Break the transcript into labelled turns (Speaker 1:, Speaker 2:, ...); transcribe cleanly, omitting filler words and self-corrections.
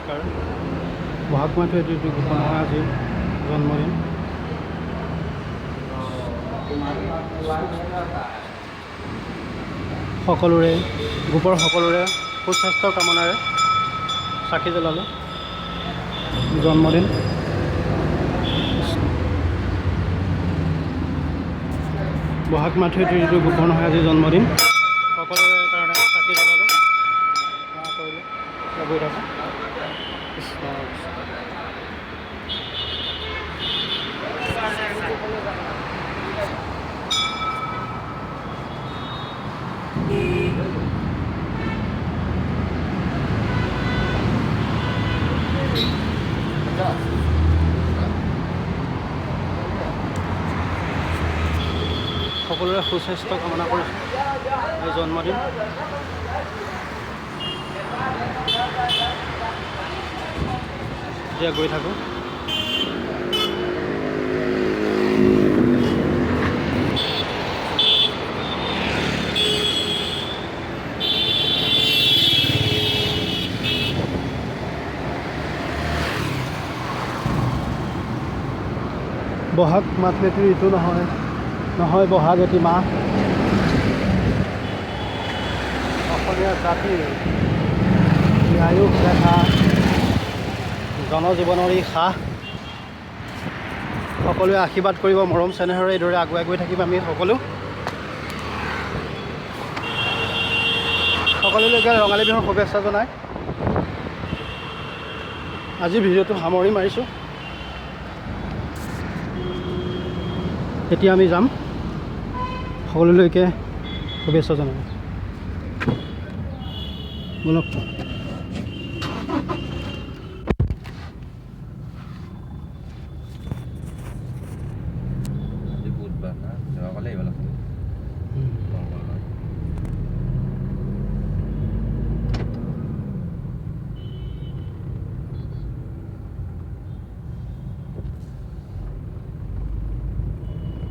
Speaker 1: নমস্কাৰ। বহাগ মাহটো এইটো গোপন হয়, আজি জন্মদিন। সকলোৰে গোপৰ সকলোৰে সুস্বাস্থ্য কামনাৰে চাকি জ্বলালোঁ। জন্মদিন। বহাগ মাহটো এইটো গোপন হয়, আজি জন্মদিন। সকলোৰে কাৰণে চাকি জ্বলালোঁ, সেৱা কৰিলোঁ। এতিয়া গৈ থাকোঁ। কৃষ্ণ কৃষ্ণ। সকলোৰে সুস্বাস্থ্য কামনা কৰিছোঁ আজি জন্মদিন। এতিয়া গৈ থাকোঁ। বহাগ মাহটো এইটো ঋতু নহয় নহয়, বহাগ এটি মাহ। অসমীয়া জাতিৰ ই আয়ুস ৰেখা, জনজীৱনৰ ই সাহ। সকলোৱে আশীৰ্বাদ কৰিব, মৰম চেনেহেৰে এইদৰে আগুৱাই গৈ থাকিম আমি সকলো। সকলোলৈকে ৰঙালী বিহুৰ শুভেচ্ছা জনাই আজি ভিডিঅ'টো সামৰণি মাৰিছোঁ। এতিয়া আমি যাম। সকলোলৈকে শুভেচ্ছা জনাওঁ। ব'লক।